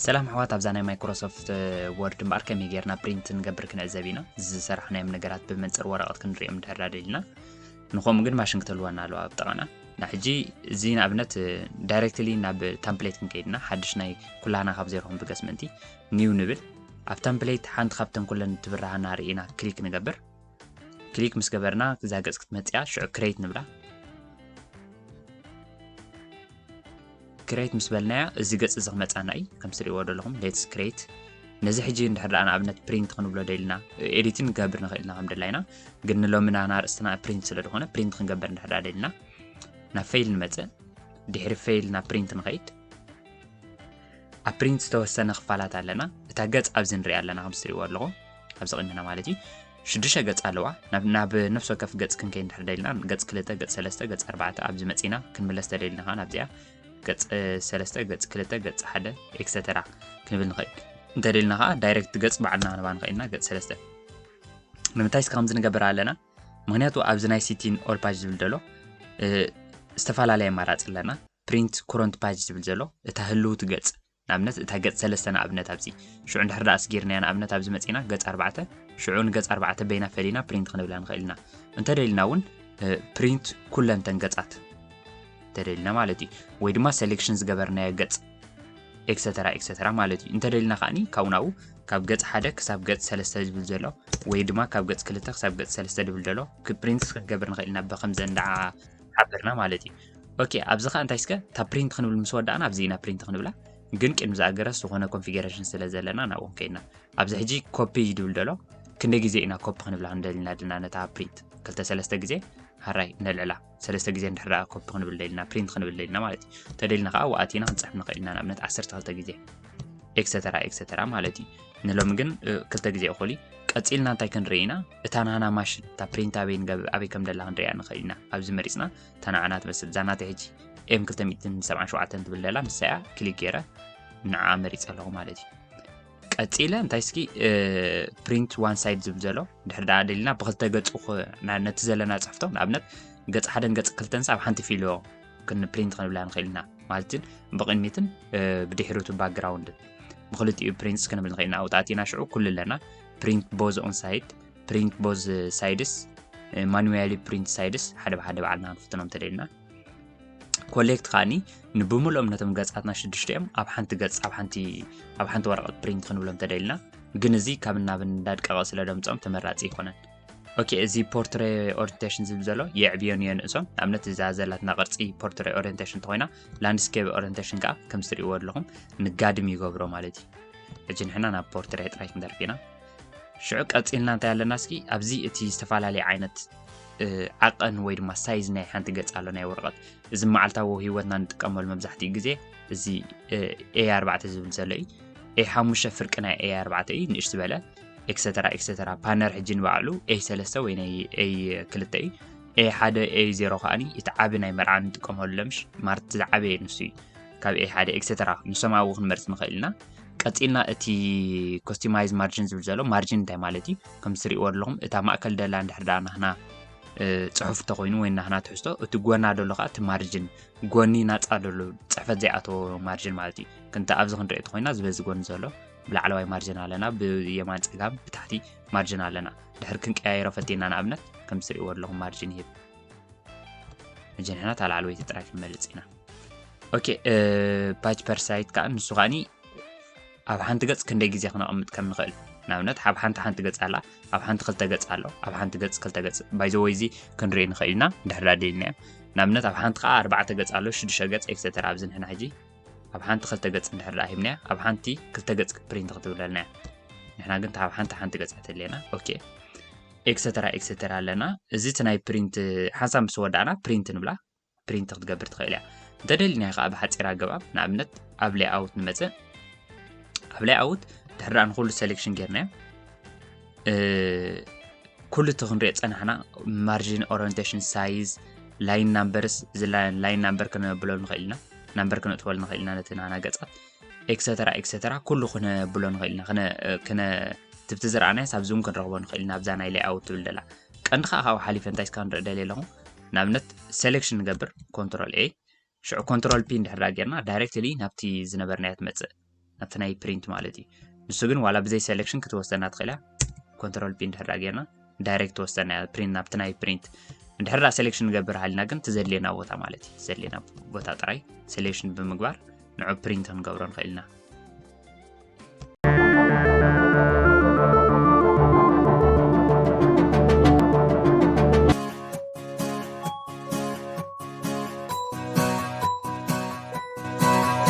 ሰላም ኣሕዋት፣ ኣብዛ ናይ ማይክሮሶፍት ወርድ እምበኣር ከመይ ጌርና ፕሪንት ንገብር ክንዕዘብ ኢና። ዝሰራሕናዮም ነገራት ብመንጽር ወረቐት ክንሪኦም እንድሕር ደሊና፣ ንኸምኡ ግን ማሽን ክትህልወና ኣለዋ ኣብ ጥቓና። ንሕጂ እዚ ንኣብነት ዳይሬክትሊ ናብ ታምፕሌት ክንከይድና፣ ሓድሽ ናይ ኩላና ካብ ዜሮ ክንብገስ ምእንቲ ኒው ንብል። ኣብ ታምፕሌት ሓንቲ ካብተን ኩለን ትብርሃና ርኢና ክሊክ ንገብር። ክሊክ ምስ ገበርና እዛ ገጽ ክትመጽያ ሽዑ ክሬት ንብላ። ክሬት ምስ በልናያ እዚ ገጽ እዚ ክመጻና እዩ። ከም ትሪእዎ ዘለኹም ሌትስ ክሬት። ነዚ ሕጂ እንድሕር ደኣ ንኣብነት ፕሪንት ክንብሎ ደልና ኤዲትን ክገብር ንኽእል ኢና ከም ደላይና፣ ግን ንሎሚ ናና ርእስትና ፕሪንት ስለ ዝኾነ ፕሪንት ክንገብር እንድሕር ደኣ ደልና ናብ ፌይል ንመጽእ። ድሕሪ ፌይል ናብ ፕሪንት ንኸይድ። ኣብ ፕሪንት ዝተወሰነ ክፋላት ኣለና። እታ ገጽ ኣብዚ ንሪኣ ኣለና ከም ትሪእዎ ኣለኹም ኣብዚ ቅድሚና ማለት እዩ። ሽዱሽተ ገጽ ኣለዋ። ናብ ናብ ነፍሲ ወከፍ ገጽ ክንከይ እንድሕር ደሊና ገጽ ክልተ፣ ገጽ ሰለስተ፣ ገጽ ኣርባዕተ ኣብዚ መጺና ክንምለስ ተደሊና ከዓ ናብዚኣ ገጽ ሰለስተ፣ ገጽ ክልተ፣ ገጽ ሓደ ኤክሰተራ ክንብል ንኽእል። እንተደሊና ከዓ ዳይሬክት ገጽ ባዕልና ክንባ ንኽእል ኢና። ገጽ ሰለስተ ንምንታይ እስከ ከምዚ ንገብር ኣለና? ምኽንያቱ ኣብዚ ናይ ሲቲን ኦል ፓጅ ዝብል ዘሎ ዝተፈላለየ ኣማራጺ ኣለና። ፕሪንት ኩረንት ፓጅ ዝብል ዘሎ እታ ህልውቲ ገጽ ንኣብነት እታ ገጽ ሰለስተ ንኣብነት ኣብዚ ሽዑ እንድሕር ደኣ ኣስጊርናያ ንኣብነት ኣብዚ መጺና ገጽ ኣርባዕተ ሽዑ ንገጽ ኣርባዕተ በይና ፈሊና ፕሪንት ክንብላ ንኽእል ኢና። እንተደሊና እውን ፕሪንት ኩለንተን ገጻት እንተደሊና ማለት እዩ። ወይ ድማ ሴሌክሽን ዝገበርናዮ ገጽ ኤክሰተራ ኤክሰተራ ማለት እዩ። እንተደሊና ከዓኒ ካብኡ ናብኡ ካብ ገጽ ሓደ ክሳብ ገጽ ሰለስተ ዝብል ዘሎ ወይ ድማ ካብ ገጽ ክልተ ክሳብ ገጽ ሰለስተ ዝብል ዘሎ ክፕሪንት ክንገብር ንኽእል ኢና ብከምዘ እንዳ ሓበርና ማለት እዩ። ኦኬ፣ ኣብዚ ኸዓ እንታይ እስከ እታ ፕሪንት ክንብል ምስ ወዳእና ኣብዚ ኢና ፕሪንት ክንብላ። ግን ቅድሚ ዝኣገረስ ዝኾነ ኮንፊገሬሽን ስለ ዘለና ናብኡ ከይድና ኣብዚ ሕጂ ኮፒ ዝብል ዘሎ ክንደይ ግዜ ኢና ኮፒ ክንብላ ክንደልና ድና ነታ ፕሪንት ክልተ ሰለስተ ግዜ ሃራይ ነልዕላ ሰለስተ ግዜ እንድሕር ደኣ ኮፒ ክንብል ደልና ፕሪንት ክንብል ደልና ማለት እዩ። ተደልና ከዓ ወኣቲና ክንፅሕፍ ንኽእል ኢና ንኣብነት ዓሰርተ ክልተ ግዜ ኤክሰተራ ኤክሰተራ ማለት እዩ። ንሎሚ ግን ክልተ ግዜ እኹል እዩ። ቀፂልና እንታይ ክንርኢ ኢና? እታ ናና ማሽን እታ ፕሪንት ኣበይ ንገብር ኣበይ ከም ደላ ክንሪኣ ንኽእል ኢና። ኣብዚ መሪፅና እታ ንዓና ትመስል እዛ ናተይ ሕጂ ኤም ክልተ ሚእትን ሰብዓን ሸውዓተን ትብል ደላ ንሳያ ክሊክ ገይረ ንዓ መሪፀ ኣለኹ ማለት እዩ። ቀፂለ እንታይ እስኪ ፕሪንት ዋን ሳይድ ዝብል ዘሎ ድሕር ደኣ ደሊና ብክልተ ገፁ ነቲ ዘለና ፅሕፍቶ ንኣብነት ገፅ ሓደን ገፅ ክልተንስ ኣብ ሓንቲ ፊልዮ ክንፕሪንት ክንብላ ንኽእል ኢና ማለትን ብቕድሚትን ብድሕሪቱ ባክግራውንድን ብክልቲኡ ፕሪንትስ ክንብል ንኽእል ኢና። ኣውጣእቲና ሽዑ ኩሉ ኣለና ፕሪንት ቦዝ ኦን ሳይድ ፕሪንት ቦዝ ሳይድስ ማኑዋሊ ፕሪንት ሳይድስ ሓደ ብሓደ ባዕልና ክንፍትኖም ተደልና ኮሌክት ከዓኒ ንብምልኦም ነቶም ገጻትና ሽዱሽተ እዮም ኣብ ሓንቲ ገጽ ኣብ ሓንቲ ኣብ ሓንቲ ወረቐት ፕሪንት ክንብሎም ተደልና ግን እዚ ካብ ናብ እንዳድቀቐ ስለ ደምጾም ተመራጺ ይኮነን። ኦኬ እዚ ፖርትሬ ኦሪንቴሽን ዝብል ዘሎ የዕብዮን የንእሶን ንኣብነት እዛ ዘላትና ቅርጺ ፖርትሬ ኦሪንቴሽን ተኾይና ላንድስኬፕ ኦሪንቴሽን ከዓ ከም ትሪእዎ ኣለኹም ንጋድም ይገብሮ ማለት እዩ። ሕጂ ንሕና ናብ ፖርትሬ ጥራይ ክንደርፍ ኢና። ሽዑ ቀጺልና እንታይ ኣለና እስኪ ኣብዚ እቲ ዝተፈላለየ ዓይነት ዓቐን ወይ ድማ ሳይዝ ናይ ሓንቲ ገጽ ኣሎ ናይ ወረቐት እዚ መዓልታዊ ህይወትና ንጥቀመሉ መብዛሕትኡ ግዜ እዚ ኤ ኣርባዕተ ዝብል ዘሎ እዩ። ኤ ሓሙሽተ ፍርቂ ናይ ኤ ኣርባዕተ እዩ ንእሽ ዝበለ ኤክሰተራ ኤክሰተራ ፓነር ሕጂ ንባዕሉ ኤ ሰለስተ ወይ ናይ ኤ ክልተ እዩ። ኤ ሓደ ኤ ዜሮ ከዓኒ እቲ ዓቢ ናይ መርዓ ንጥቀመሉ ለምሽ ማርት ዝዓበየ ንሱ እዩ። ካብ ኤ ሓደ ኤክሰተራ ንሶም ኣብኡ ክንመርጽ ንኽእል ኢና። ቀጺልና እቲ ኮስቲማይዝ ማርጅን ዝብል ዘሎ ማርጅን እንታይ ማለት እዩ ከም ትሪእዎ ኣለኹም እታ ማእከል ደላ እንድሕር ደኣ ናህና ጽሑፍ እንተኾይኑ ወይ ናህና ትሕዝቶ እቲ ጎና ደሎ ከዓ እቲ ማርጅን ጎኒ ናጻ ደሎ ጽሕፈት ዘይኣተዎ ማርጅን ማለት እዩ። ክንተ ኣብዚ ክንርኢ ተኾይና ዝበዚ ጎኒ ዘሎ ብላዕለዋይ ማርጅን ኣለና ብየማን ጸጋም ብታሕቲ ማርጅን ኣለና። ድሕር ክንቀያየሮ ፈቲና ንኣብነት ከም ትሪእዎ ኣለኹም ማርጅን ይህብ። ሕጂ ንሕና እታ ላዕለወይቲ ጥራይ ክንመርጽ ኢና። ኦኬ ፓጅ ፐር ሳይት ከዓ ንሱ ከዓኒ ኣብ ሓንቲ ገጽ ክንደይ ግዜ ክነቐምጥ ከም ንኽእል ንኣብነት ኣብ ሓንቲ ሓንቲ ገጽ ኣላ ኣብ ሓንቲ ክልተ ገጽ ኣሎ ኣብ ሓንቲ ገጽ ክልተ ገጽ ባይዘወይ እዚ ክንርኢ ንኽእል ኢና እንድሕር ደኣ ደሊናዮ ንኣብነት ኣብ ሓንቲ ከዓ ኣርባዕተ ገጽ ኣሎ ሽዱሽተ ገጽ ኤክሰተራ ኣብዚ ንሕና ሕጂ ኣብ ሓንቲ ክልተ ገጽ እንድሕር ደኣ ሂብናያ ኣብ ሓንቲ ክልተ ገጽ ፕሪንት ክትብለልና እያ ንሕና ግን ኣብ ሓንቲ ሓንቲ ገጽ ተልየና ኦኬ ኤክሰተራ ኤክሰተራ ኣለና እዚ እቲ ናይ ፕሪንት ሓንሳብ ምስ ወዳእና ፕሪንት ንብላ ፕሪንት ክትገብር ትኽእል እያ እንተደሊናዮ ከዓ ብሓፂር ኣገባብ ንኣብነት ኣብ ሌኣውት ንመፅእ ኣብ ሌኣውት ድሕር ደኣ ንኩሉ ሴሌክሽን ጌርናዮ ኩሉ እቲ ክንሪኦ ፀናሕና ማርጂን ኦሪንቴሽን ሳይዝ ላይን ናምበርስ እዚ ላይን ናምበር ክነብሎ ንኽእል ኢና ናምበር ክነጥፈሉ ንኽእል ኢና ነቲ ናና ገፃት ኤክሰተራ ኤክሰተራ ኩሉ ክነብሎ ንኽእል ኢና ክነ ትብቲ ዝረኣናዮስ ኣብዚ እውን ክንረኽቦ ንኽእል ኢና ኣብዛ ናይ ሌኣውት ትብል ደላ ቀንዲ ከዓ ካብኡ ሓሊፈ እንታይ እስካ ንርኢ ደልየ ኣለኹ ንኣብነት ሴሌክሽን ንገብር ኮንትሮል ኤ ሽዑ ኮንትሮል ፒ እንድሕር ጌርና ዳይሬክትሊ ናብቲ ዝነበርናዮ ትመፅእ ናብቲ ናይ print ማለት እዩ። ንሱ ግን ዋላ ብዘይ selection ክትወስደና ትኽእል እያ። Control P እንድሕር ጌርና direct ትወስደና እያ print ናብቲ ናይ print። እንድሕር selection ንገብር ሃልና ግን ትዘድልየና ቦታ ማለት እዩ። ትዘድልየና ቦታ ጥራይ selection ብምግባር ንዑ print ክንገብሮ ንኽእል ኢና።